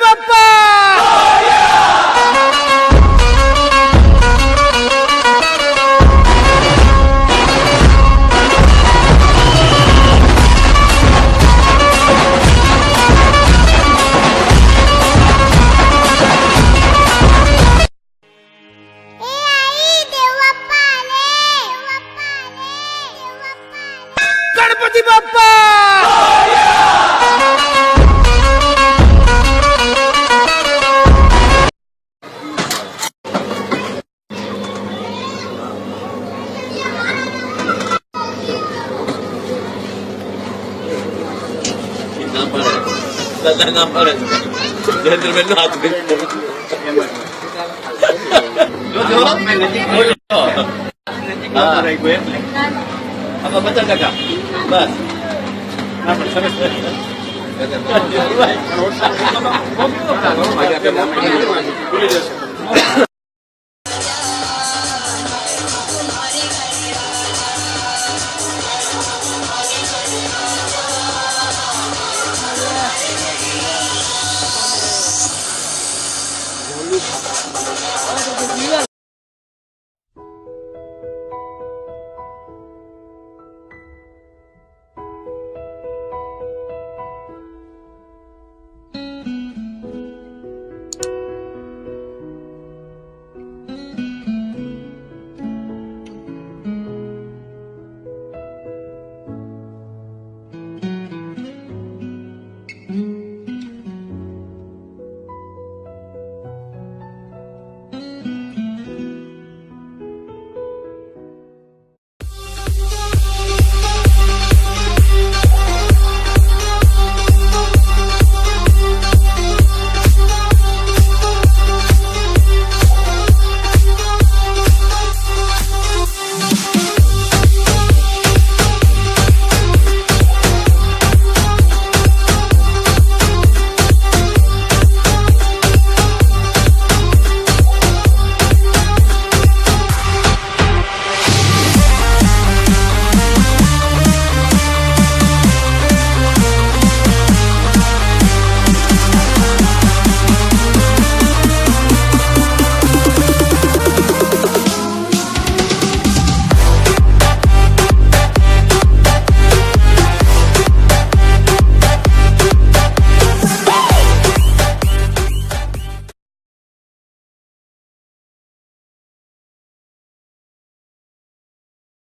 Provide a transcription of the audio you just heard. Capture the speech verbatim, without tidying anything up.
बाप्पा। ए आई देवा पाले, देवा पाले, देवा पाले। गणपति बाप्पा। ना पड़े, दादा ना पड़े। देवेंद्र में ना हाथ में। जो, जो, मैं नजीक बोल रहा हूँ। हाँ। अब बता काका, बस।